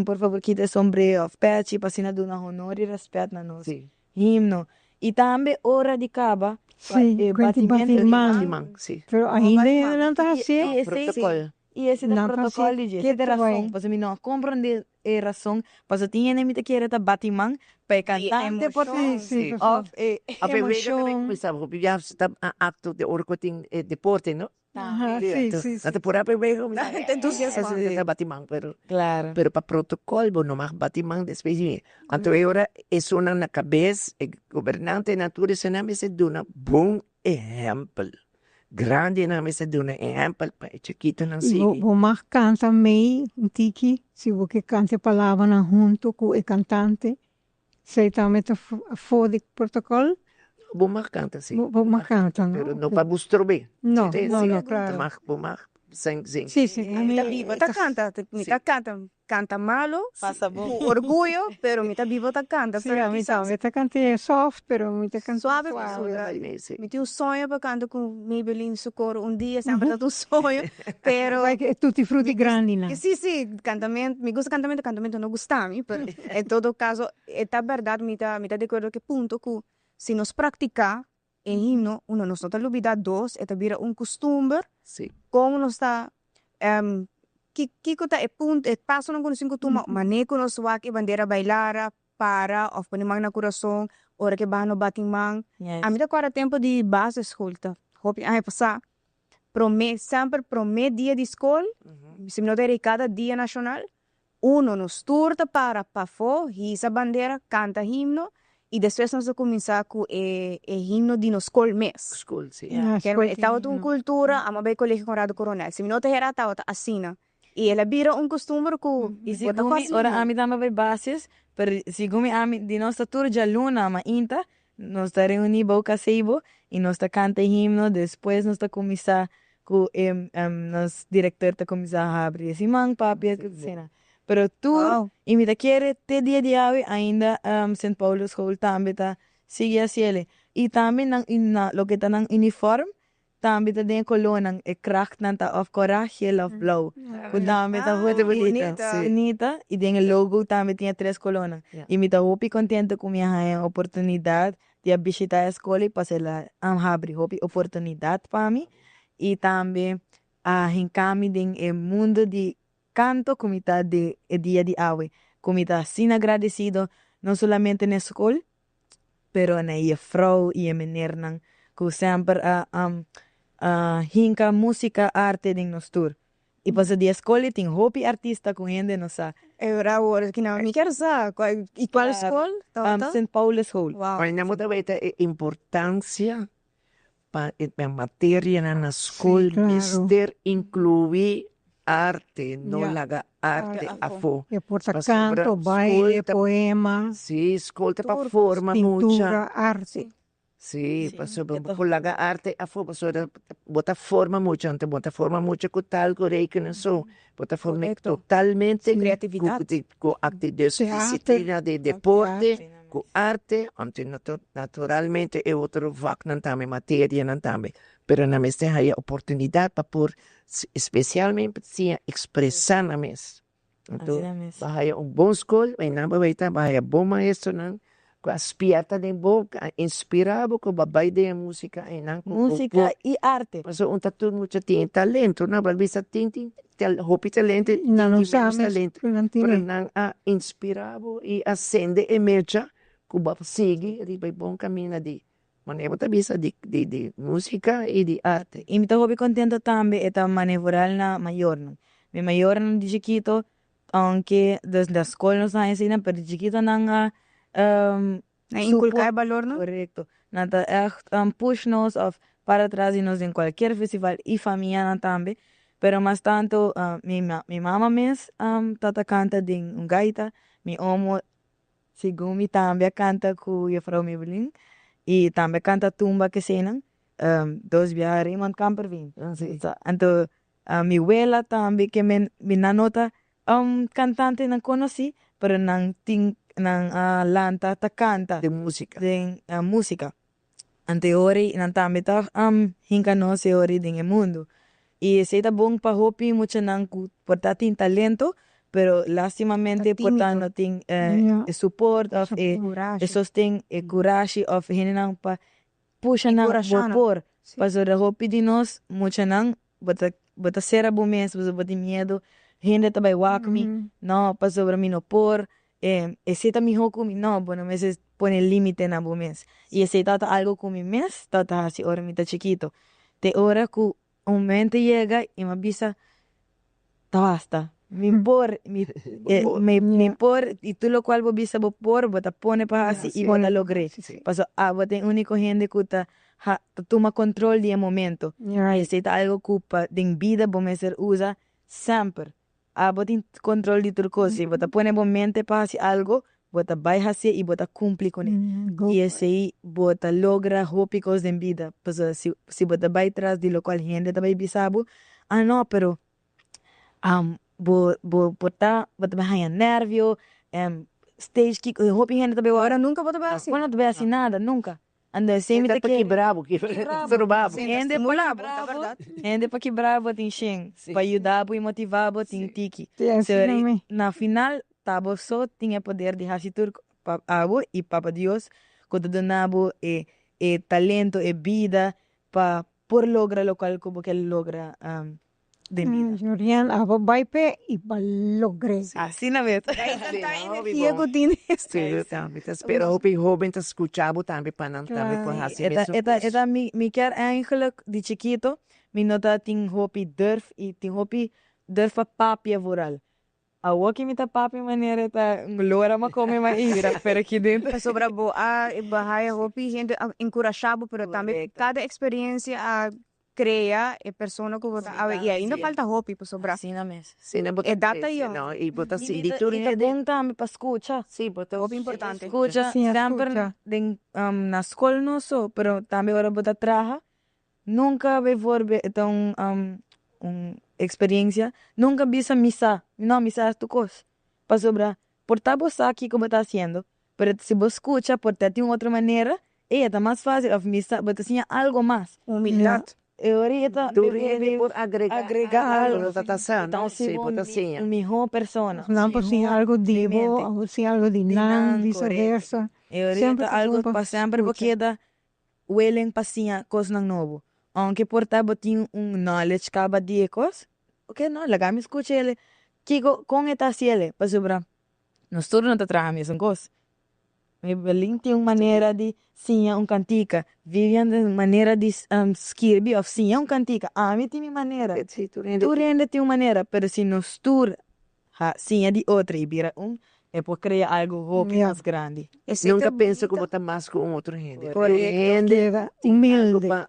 por fabor kita e sombré òf pèchi pa asina duna honor i rèspèt na nos himno. I tambe ora di kaba pa e batimentu di man. Pero ainda nan ta hasié. Protokòl. I esei ta protokòl di dje, esei ta rason, pasobra mi no a komprondé e rason, pasobra tin hende mi ta kere ta bati man pa e kantante por Sí, òf e Of e wega tambe emoshon. kuminsá hopi bia ta akto di ora ku tin e deporte no. Aha, sí, sí, Nan ta pura pa e wega kuminsá Ta entusiasmá. Ta bati man pero Claro. pero pa protokòl bo no mag bati man despues di anto e ora esunnan na kabes e gobernantenan tur esunnan mester duna bon ehèmpel. Grandinan mester duna ehèmpel pa e chikitonan I bo sigui. bo mag kanta mei un tiki si bo ke kanta e palabranan huntu ku e kantante. Esei tambe ta afó di protokòl? Bo mag kanta si. Bo mag kanta, no? Pero no pa bo strob'é. No, no, no, klaro. Bo mag zing zing. Si, si. Mi ta biba ta kanta, mi ta kanta, kanta malo, Pasa bon. ku orguyo, pero mi ta biba ta kanta. Sí, ami tambe ta kant'é soft, pero mi ta kant'é Suave suave. pasobra mi tin un soño pa kanta ku Maybelline su koro un dia, semper ta un soño, pero Like e tutti frutti grandinan. Sí, sí, kantamento, mi gusta kantamento, kantamento no gusta mi, pero en todo caso e ta bèrdat, mi ta mi ta di akuerdo ku e punto ku si nos praktiká e himno, uno nos no ta lubidá, dos e ta bira un kustumber, kon nos ta kiko ta e punto e pasonan ku nos tin ku tuma manera ku nos wak e bandera bailara para òf pone man na kurason ora ku e baha no bati man. Ami ta kòrda tempu di basisschool ta hopi aña pasá promé semper promé dia di skol si mi no ta eri kada dia nashonal Uno, nos tur ta para pafó, hisa bandera, kanta himno i despues nos ta kuminsá ku e e himno di nos skol mes. Skol, sí. Ja, Ker skol e tin tabata un himno. kultura, amo bai Kolegio Conrado Coronel. Si mi no ta hera tabata asina. I el a bira un kustumber ku I bo ta segun mi, fásil ora himno. ami tamba bai basis, pero segun mi ami di nos ta tur djaluna mainta, nos ta reuní bou Caseibo i nos ta kanta e himno, despues nos ta kuminsá ku e nos direktor ta kuminsá habri e siman papia ku esena. Pero tur i mi ta kere te dia di awe ainda Sint Paulus School tambe ta sigui hasiel. I tambe nan na loke ta nan uniform tambe ta den e kolónan e krachtnan ta òf kòrá, gel òf blou ku tambe ta hopi Bunita. bunita i den e logo tambe tin e tres kolónan. I mi ta hopi kontento ku mi a haña oportunidat. di a bishita e skol ei pasobra el a habri hopi oportunidat pa mi i tambe a hinka mi den e mundu di kanto ku mi ta den e dia di awe, ku mi ta asina agradesido no solamente na e skol pero na e jefrouw i e menernan ku semper a a hinka musika, arte den nos tur. I pasobra di e skol ei tin hopi artista ku hende no sa. E ora awor ki nan mi kier sa i kual skol tabata? Sint Paulusschool. Wow. Nan bo ta weta e importancia pa e materianan na skol mester inclui arte, no laga arte afo. E por ta canto, baile, poema. Si, skol ta pa forma mucha. Pintura, arte. Si, pasobra bo por laga arte afo pasobra bo ta forma mucha, anto bo ta forma mucha ku taal ku rekenen so, bo ta forma totalmente ku dus disiplina di deporte ku arte, anto naturalmente e otro vaknan tambe, materianan tambe, pero nan mester haya oportunidat pa por spesialmente siña ekspresá nan mes. Anto bo haya un bon skol, einan bo bay ta, bo haya bon maestronan ku a spierta den bo, ku a inspirá bo ku bo a bay den e músika einan. Músika i arte. Pasobra un ta tur mucha tin e talento, no, bo a bisa tin tin hopi talento i tin ménos talento, pero nan a inspirá bo i a sende e mecha ku bo a sigui riba e bon kaminda di Manera bo ta bisa di di musica y di arte. Y mi ta hopi contento tambe e ta mane vooral na mayornan. Mi mayornan di chikito aunke dus na scol nos a haña asina pero di chikito nan a Nan inculca e balornan? Correcto. Nan ta echt push nos of para tras di nos den cualkier festival y famianan tambe. Pero mas tanto mi mi mama mes ta ta canta den un gaita, mi omo Segun mi tambe a kanta ku Juffrouw Mebelin i tambe a kanta tumba kesenan dos biaha Raymond Kamperveen. Anto mi wela tambe ke men mi nan no ta kantantenan konosí pero nan tin nan a lanta ta kanta Den musika. Den musika. Anto e ora ei nan tambe ta hinka nos e ora ei den e mundu. I esei ta bon pa hopi muchanan ku por ta tin talento, pero lastimamente por ta no tin e support òf e sosten, e kurashi òf hendenan pa pusha nan bo por. Pasobra hopi di nos muchanan bo ta bo ta sera bo mes pasobra bo tin miedu hende ta bai wak mi, no pasobra mi no por, esei ta mihó ku mi, no bo no mester pone límite na bo mes i esei tabata algu ku mi mes tabata hasi ora mi ta chikito te ora ku un momento yega i mi a bisa ta basta mi por mi mi por i tur lokual bo bisa bo por bo ta pone pa hasi i bo ta logr'é pasobra abo ta e úniko hende ku ta ta tuma kontrol di e momento i esei ta algu ku pa den bida bo mester usa semper. Abo tin kontrol di tur kos. Si bo ta pone bo mente pa hasi algo, bo ta bai hasié i bo ta kumpli kuné. I esei bo ta logra hopi kos den bida. Pasobra si si bo ta bai tras di lokual hende ta bai bisa bo, ah no pero bo bo por ta bo ta bai haña nèrvio, stage kiko, hopi hende ta bai wak. Ora nunka bo ta bai hasi. Bo no ta bai hasi nada nunka. Ando esei mi ta ta kere. kibra bo, stroba bo. Hende pa kibra bo, hende pa kibra bo tin shen, pa yuda bo i motiva bo tin tiki. Sorry, na final ta bo so tin e poder di hasi tur pa abo i Papa Dios ku ta duna bo e e talento, e bida pa por logra lokual ku bo ke logra. Den bida. Jorian, abo bai p'e i bo logr'é. Asina mes. Tanta energia ku tin. Sí, mi ta spera hopi hoben ta skucha bo tambe pa nan tambe por hasi mesun kos. E ta mi kier eigenlijk di chikito mi no ta tin hopi durf i tin hopi durf pa papia vooral. Awor ki mi ta papia manera ta lora ma come ma ira pero ki den. Pasobra bo a haya hopi hende a enkurashá bo pero tambe kada eksperensia a krea e persona ku bo ta awe i ainda falta hopi pasobra Asina mes. Asina bo ta edat ta krese yòn. no i bo ta sinti tur I ta hende. bon tambe pa skucha. Si bo ta Hopi importante. Skucha semper den na skol no so pero tambe ora bo ta traha Nunka bijvoorbeeld e ta un un experiencia, nunka bisa mi sa, no mi sa tur kos, pasobra por ta bo sa kiko bo ta hasiendo, pero si bo skucha por ta tin un otro manera, ey e ta mas facil of mi sa bo ta siña algo mas. Humildad. E ora ta Tur hende por agregá agregá algu, algu. ta ta sa, Então, no? si Si, bo bo ta siña. un mihó persona. Nan por siña algu di bo, òf siña algu di Di nan, nan, viceversa. E ora Semper ta ta algu bon pa pa semper bo skucha. keda willing pa siña kosnan nobo. Aunke por ta bo tin un knowledge kaba di e kos, ok no, laga mi skucha ele. Kiko, kon e ta hasi ele? Pasobra nos tur no ta traha mesun kos. Mebelin tin un manera di siña un kantika, Vivian tin un manera di skirbi òf siña un kantika, ami tin mi manera. Si, tur hende Tur hende tin un manera, pero si nos tur siña di otro i bira un, e por krea algu hopi mas grandi. Esei Nunka ta pensa ku bunita. bo ta mas ku un otro hende. Tur Korekto. hende Keda tin algu humilde. pa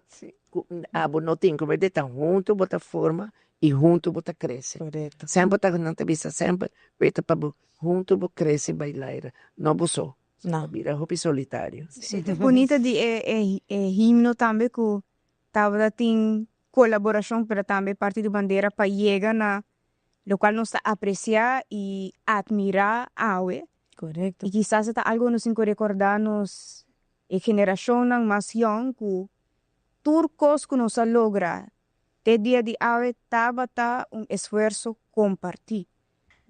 ku abo no tin. Ku ta huntu bo ta forma i huntu bo ta krese. Korekto. Semper ta nan ta bisa semper, weta pa bo huntu bo krese bai laira, no bo so. No. Bira hopi solitario. Si, ta bunita di e himno tambe ku tabata tin kolaborashon, pero tambe parti di bandera pa yega na lokual nos ta apresiá i atmirá awe. Korekto. I kisas ta algu nos tin ku rekordá nos e generashonnan mas yòn ku tur kos ku nos a logra te dia di awe tabata un esfuerso kompartí.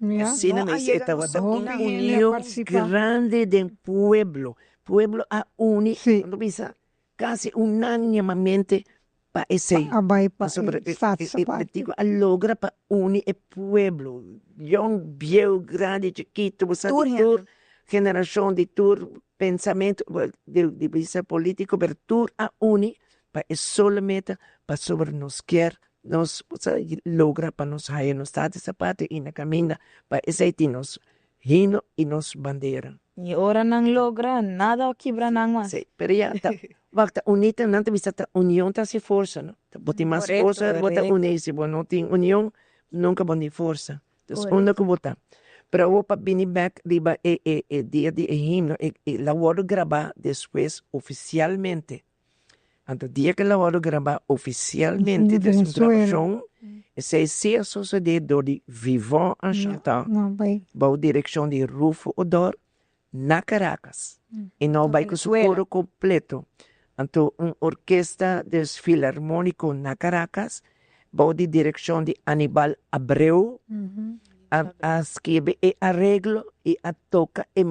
Ja. Asina No a mes e yega tabata nos un una. Hopi hende a union partisipá. grandi den pueblo. Pueblo a uni, Si. no bisa, kasi unánimamente pa esei. A bai pa Pasobra e Status e Aparte. digo a logra pa uni e pueblo. Yòn, bieu, grandi, chikitu, bo sa Tur di hende. tur generashon, di tur pensamentu, well, di bisa polítiko, pero tur a uni pa e solo meta, pasobra nos kier nos logra pa nos haya nos Status Aparte i na kaminda pa esei tin nos himno i nos bandera. I ora nan logra, nada a kibra nan mas. Si, pero ya ta, wak ta unita, nan ta bisa ta union ta hasi forsa, no? Bo tin mas forsa, bo ta uni, si bo no tin union, nunka bo tin forsa. Dus unda ku bo ta. Pero awor pa bini bek riba e dia di e himno, el a wòrdu grabá despues ofisialmente. Anto dia ku el a wòrdu grabá ofisialmente, Na des un Venezuela. grabashon, esei sí a sosodé dor di Vivant en Chantant, No, bai. bou direkshon di Rufo Odor, na Caracas. I no bai ku su Venezuela. koro kompleto. Anto un orkesta des filarmóniko na Caracas, bou di direkshon di Anibal Abreu, a skirbi e areglo i a toka e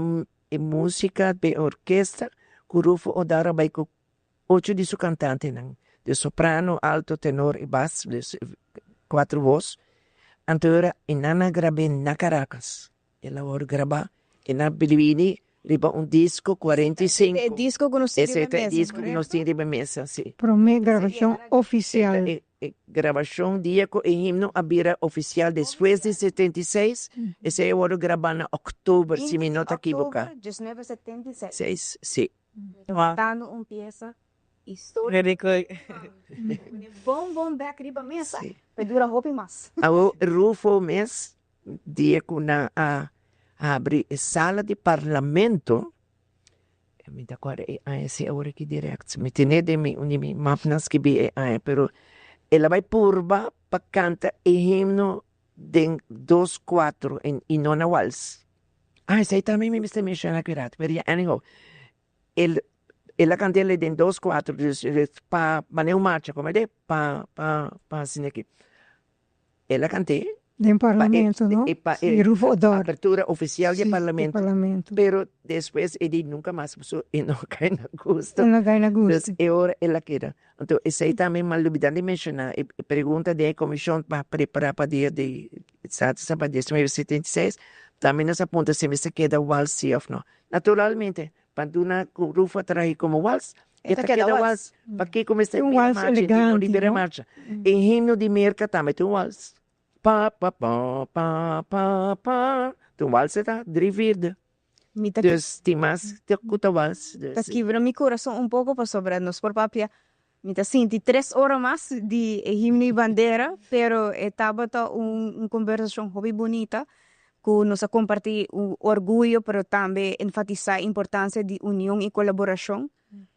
músika di e orkesta ku Rufo Odor a bai ku ocho di su kantantenan, di soprano, alto, tenor i bas, dus kuatro bos. Anto ora i nan a grab'é na Caracas. El a wòrdu grabá i nan a bini riba un disko 45. E disko ku nos tin Ese riba ta e mesa, disko ku nos korekto? tin riba mesa, si. Promé grabashon ofisial. E grabashon dia ku e himno a bira ofisial despues di 76, esei a wòrdu grabá na òktober, si mi no ta 20 di kiboká. òktober 1976. Seis, si. Tocando un pieza histórico. Very cool. Bon bon bek riba mesa, Si. pa dura hopi mas. Awor Rufo mes dia ku nan a habri e sala di parlamento, mi ta kòrda e aña si awor aki dirèkt, mi tene den mi un di mi mapnan skibí e aña, pero el a bai purba pa kanta e himno den dos kuatro i no na wals. Ah, esei tambe mi mester menshoná aki rato, pero ya anyhow, el el a kanta el den dos kuatro, dus pa manera un marcha, komo e di? Pa pa pa asina aki. El a kant'é Den pa e parlamento, no? pa Si, e Rufo Odor. apertura ofisial di Si, di parlamento. parlamento. Pero despues e di nunka mas pasobra e no kai na gusto. E no kai na Dus gusto. e ora el a keda. Anto esei tambe mi a lubida di menshoná e pregunta den e komishon pa prepará pa dia di Status pa 1976, tambe nos a puntra si mester keda wals si òf no. Naturalmente, pa duna ku Rufo a traha komo wals, e ta keda wals. Pakiko mester Un bira wals marcha? E tin no di elegante, bira no? marcha. E himno di Merka tambe ta un wals. Pa pa pa pa pa pa. Ta un wals e ta, dri vierde. Mi ta Dus tin mas ku ta wals. ta kibra mi kurason un poko pasobra nos por papia mi ta sinti tres ora mas di e himno i bandera, pero e tabata un kombersashon hopi bunita ku nos a kompartí un orguyo pero tambe enfatisá e importansia di union i kolaborashon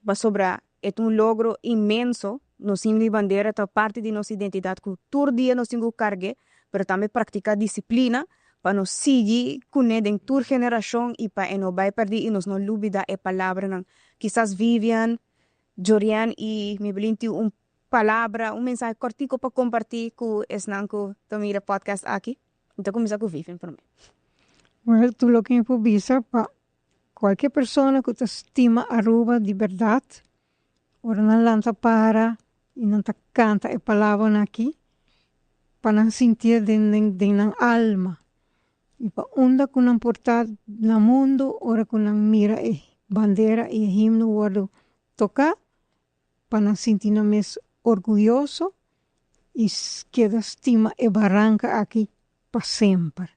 pasobra e ta un logro inmenso. Nos himno i bandera ta parti di nos identidat ku tur dia nos tin ku karg'é, pero tambe praktiká disiplina pa nos sigui kuné den tur generashon i pa e no bai pèrdí i nos no lubidá e palabranan. Kisas Vivian, Jorian i Mebelin tin un palabra, un mensahe kòrtiku pa kompartí ku esnan ku ta mira e podcast aki? Mi ta kuminsá ku Vivian promé. Wèl, tur loke mi por bisa pa kualke persona ku ta stima Aruba di bèrdat, ora nan lanta para i nan ta kanta e palabranan aki, pa nan sintié den den nan alma i pa unda ku nan por ta na mundu ora ku nan mira e bandera i e himno wòrdu toká, pa nan sinti nan mes orguyoso i keda stima e baranka aki pa semper.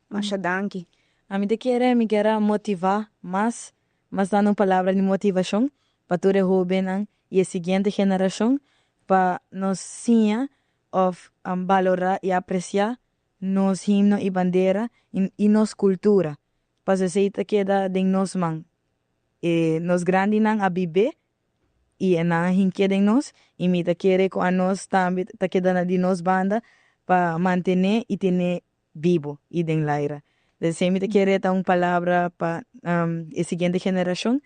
Masha danki. Ami ta kere mi kier a motiva mas, mas dando un palabra di motivashon pa tur e hobennan i e siguiente generashon pa nos siña of balora i apresiá nos himno i bandera i nos kultura, pasobra esei ta keda den nos man. E nos grandinan a bib'é i e nan a hinkié den nos i mi ta kere ku anos tambe ta keda na di nos banda pa mantené i tené bibo i den laira. Esei mi ta kere ta un palabra pa e siguiente generashon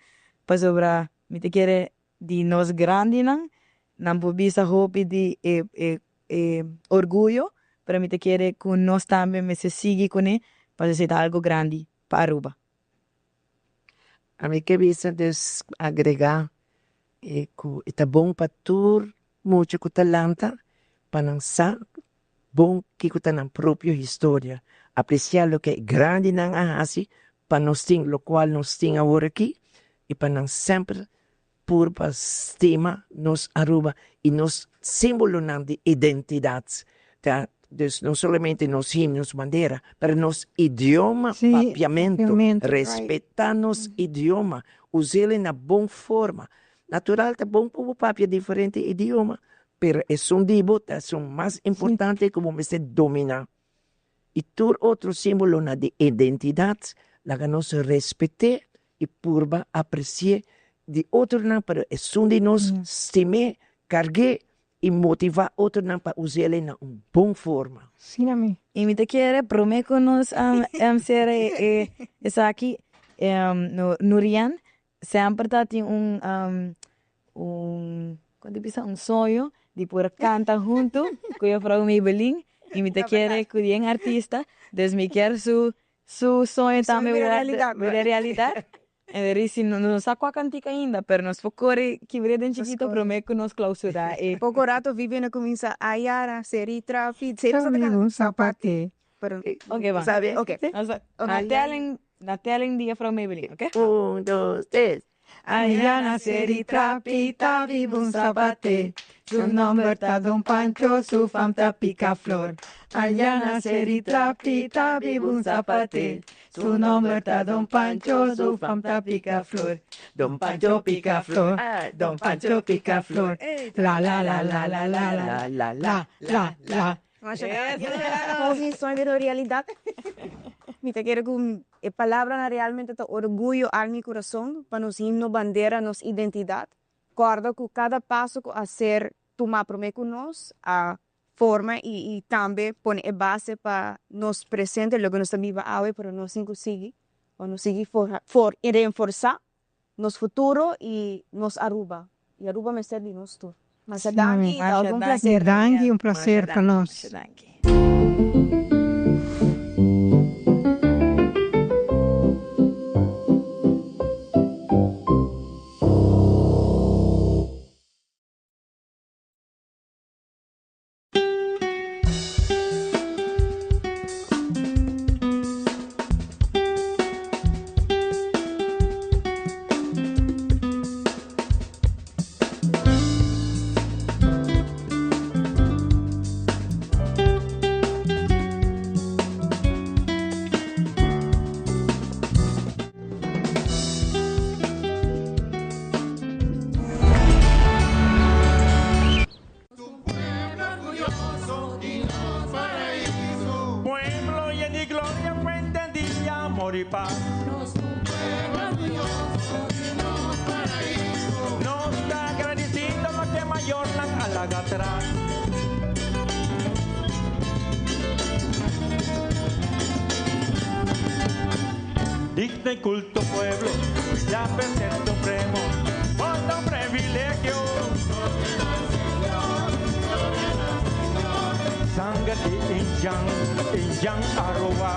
pasobra mi ta kere di nos grandinan nan por bisa hopi di e e e orguyo pero mi ta kere ku nos tambe mester sigui kuné pasobra esei ta algu grandi pa Aruba. Ami ke bisa dus agregá e ku e ta bon pa tur mucha ku ta lanta pa nan sa bon kiko ta nan propio historia, apresiá loke e grandinan a hasi pa nos tin lokual nos tin awor aki i pa nan semper purba stima nos Aruba i nos simbolonan di identidat ta dus no solamente nos himno, nos bandera, pero nos idioma papiamento, respeta nos idioma, us'el na bon forma. Natural ta bon pa bo papia diferente idioma, pero esun di bo ta esun mas importante ku bo mester domina. I tur otro simbolonan di identidat laga nos respet'é i purba apresi'é di otronan, pero esun di nos stim'é, karg'é i motivá otronan pa us'el na un bon forma. Asina mi. I mi ta kere promé ku nos sera esaki, Nurian semper ta tin un un kon ta bisa un soño di por kanta huntu ku juffrouw Maybelline i mi ta kere ku di un artista dus mi kier su su soño tambe bira realidat en si nos no sa kua kantika ainda pero nos por kore kibr'e den chikito prome ku nos klausura e Poko rato Vivian a kuminsa ayara seri trafi sapate. Ok ba. Ok. Na telling na telling di juffrouw Maybelline ok. Un dos tres. Allá na Seri Trapi ta biba un sapate, su nomber ta Don Pancho, su fam ta Picaflor. Allá na Seri Trapi ta biba un sapate, su nomber ta Don Pancho, su fam ta Picaflor. Don Pancho Picaflor, Don Pancho Picaflor, la la la la la la la la la la la. Nos soño bira realidad. Mi ta kere ku e palabranan realmente ta orguyo alma i kurason pa nos himno, bandera, nos identidat. Kòrda ku kada paso ku a ser tumá promé ku nos a forma i i tambe pone e base pa nos presente, loke nos ta biba awe, pero nos tin ku sigui pa nos sigui forha for i reforsá nos futuro i nos Aruba. I Aruba mester di nos tur. Masha danki, tabata un placer. Danki, un placer pa nos. Masha danki. Pueblo yen di gloria, fuente di amor y paz. Nos ta un pueblo orguyoso di nos paraíso. Nos ta agradecido loke mayornan a laga atras. Digno y culto pueblo, ya per ser supremo, por ta un privilegio. Sanger di indjan, indjan Aruba.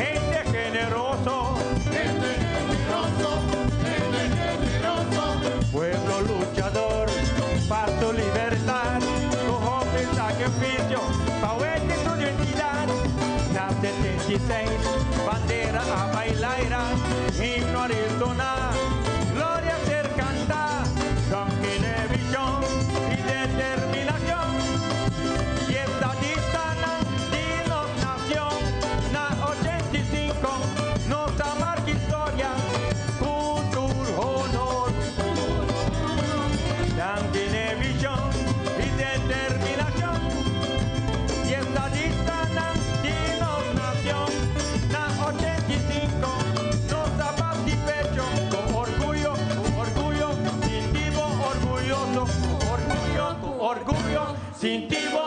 Hende generoso, Hende generoso, hende generoso. Pueblo luchador, pa su libertad, cu hopi sacrificio, pa su identidad. Na 76, bandera a bay laira, himno a resona, gloria a ser canta, tiene visión y determinación. Y estadistanan di nos nacion, na 85, nos a marca historia, cultura, honor. Tiene visión y determinación. Y estadistanan di nos nacion, na 85, nos a bati pecho, cu orguyo, cu orguyo, sinti bo orguyoso, cu orguyo, cu orguyo, sinti bo.